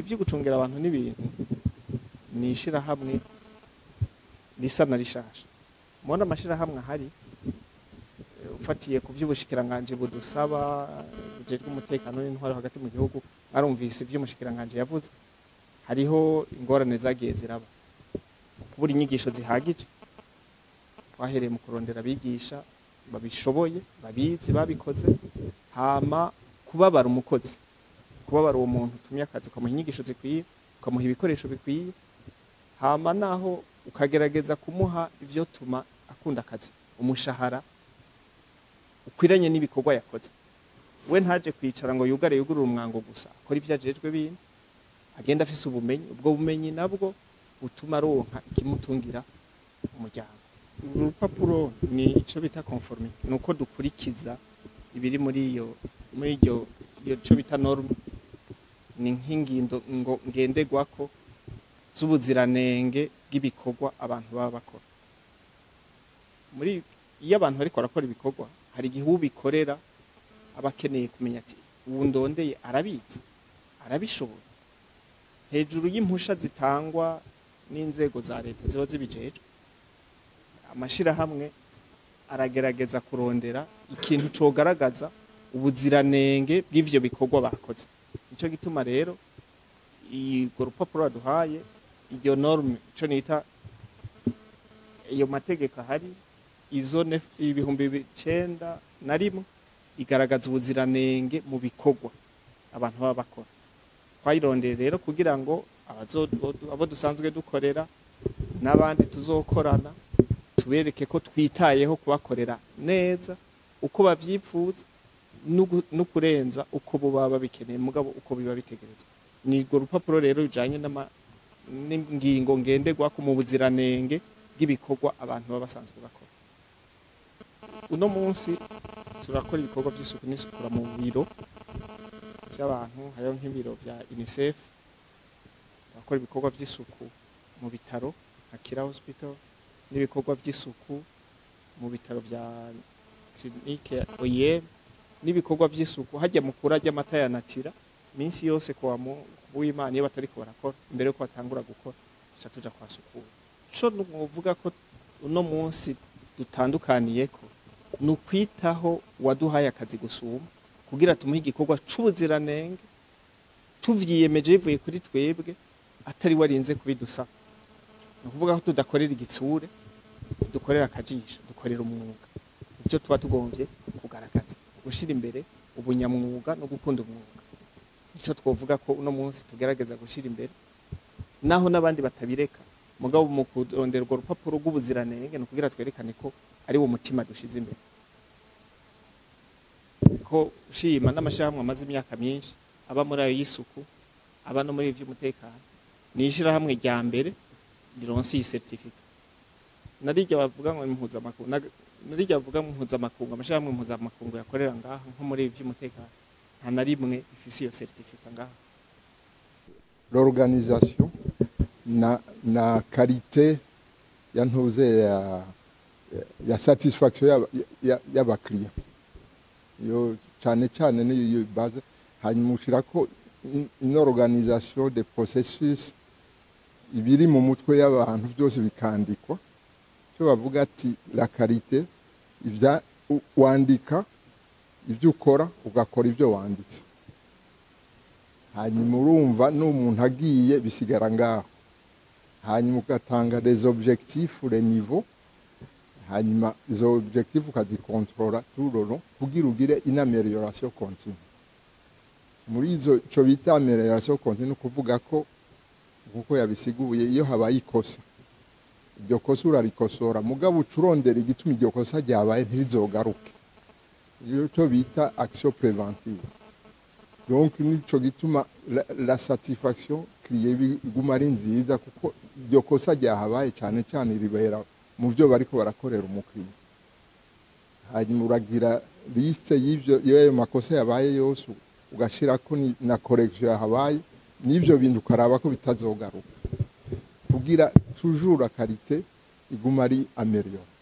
Ivyo gucungera abantu n'ibintu ni ishirahamwe risa na rishasha. Mubona amashirahamwe ahari, ufatiye ku vy'ubushikiranganje budusaba bujejwe umutekano n'intwaro hagati mu gihugu, mwarumvise ivyo umushikiranganje yavuze. Hariho ingorane zagiye ziraba, kubura inyigisho zihagije. Twahereye mu kurondera abigisha babishoboye, babizi, babikoze, hama kubabara umukozi, kubabara uwo muntu utumye akazi, ukamuha inyigisho zikwiye, ukamuha ibikoresho bikwiye, hama naho ukagerageza kumuha ivyo tuma akunda akazi, umushahara ukwiranye n'ibikorwa yakoze. We ntaje kwicara ngo yugare yugurure umwango gusa, akora ivyo ajejwe bindi, agenda afise ubumenyi, ubwo bumenyi nabwo butuma aronka ikimutungira umuryango. Urupapuro ni ico bita conformité, nuko dukurikiza ibiri muri iyo, muri iryo, iyo co bita norme, ni nk'ingindo ngo ngenderwako z'ubuziranenge bw'ibikorwa abantu baba bakora. Muri iyo abantu bariko barakora ibikorwa, hari igihe ubikorera aba akeneye kumenya ati ubu ndondeye arabizi, arabishoboye. Hejuru y'impusha zitangwa n'inzego za leta ziba zibijejwe, amashirahamwe aragerageza kurondera ikintu cogaragaza ubuziranenge bw'ivyo bikorwa bakoze. Nico gituma rero urwo rupapuro baduhaye, iyo norme, ico nita iyo mategeko ahari, izo 2001 igaragaza ubuziranenge mu bikorwa abantu baba bakora. Twayirondeye rero kugira ngo abo dusanzwe dukorera n'abandi tuzokorana tubereke ko twitayeho kubakorera neza uko bavyipfuza no kurenza uko bo baba babikeneye, mugabo uko biba bitegerezwa. Ni urwo rupapuro rero rujanye n'ingingo ngenderwako mu buziranenge bw'ibikorwa abantu baba basanzwe bakora. Uno munsi turakora ibikorwa vy'isuku n'isukura mu biro vy'abantu, hariho nk'ibiro vya UNICEF, turakora ibikorwa vy'isuku mu bitaro nka Kira Hospital, n'ibikorwa vy'isuku mu bitaro vya clinique ya OIM, n'ibikorwa vy'isuku hajya mukura ry'amata ya Natira minsi yose kuwa w'Imana iyo batariko barakora, imbere yuko batangura gukora tuca tuja kuhasukura. Ico novuga ko uno munsi dutandukaniyeko ni ukwitaho uwaduhaye akazi gusuma, kugira tumuhe igikorwa c'ubuziranenge tuvyiyemeje bivuye kuri twebwe, atari warinze kubidusaba. Ni ukuvuga ko tudakorera igitsure, dukorera akajisho, dukorera umwuga. Ivyo tuba tugomvye kugaragaza, gushira imbere ubunyamwuga no gukunda umwuga. Ico twovuga ko uno munsi tugerageza gushira imbere, naho n'abandi batabireka, mugabo mu kurondera urwo rupapuro rw'ubuziranenge ni ukugira twerekane ko ari wo mutima dushize imbere. Ko ushima n'amashirahamwe amaze imyaka myinshi aba muri ayo y'isuku, aba no muri ivy'umutekano, ni ishirahamwe rya mbere rironse iyi certificat. Narirya bavuga ngo impuzamakungu, narirya bavuga ngo impuzamakungu, amashirahamwe impuzamakungu yakorera ngaha nko muri ivy'umutekano, nta na rimwe ifise iyo certificat ngaha. L'organisation na qualité ya ntuze ya satisfaction y'abakiriya yo cyane cyane niyo base, hanyuma ushirako une organisation des processus, ibiri mu mutwe y'abantu byose bikandikwa. Cyo bavuga ati la qualité, ibya wandika ibyo ukora, ugakora ibyo wanditse, hanyuma urumva n'umuntu agiye bisigara ngaho, hanyuma ugatanga des objectifs, les niveaux, hanyuma izo objectifs ukazikontorora tout le long kugira ugire une amélioration continue. Muri izo ico bita amélioration continue, kuvuga ko nkuko yabisiguye, iyo habaye ikosa, iryo kosa urarikosora, mugabo uca urondera igituma iryo kosa ryabaye ntirizogaruke, iyo cyo bita action préventive. Donc nico gituma la satisfaction client iguma ari nziza, kuko iryo kosa ryahabaye cyane cyane ribera mu byo bariko barakorera umukiriya. Hanyuma uragira liste y'ivyo, iyo ayo makosa yabaye yose, ugashirako na correction yahabaye, n'ivyo bintu ukaraba ko bitazogaruka, kugira toujours la qualité iguma ari améliorée.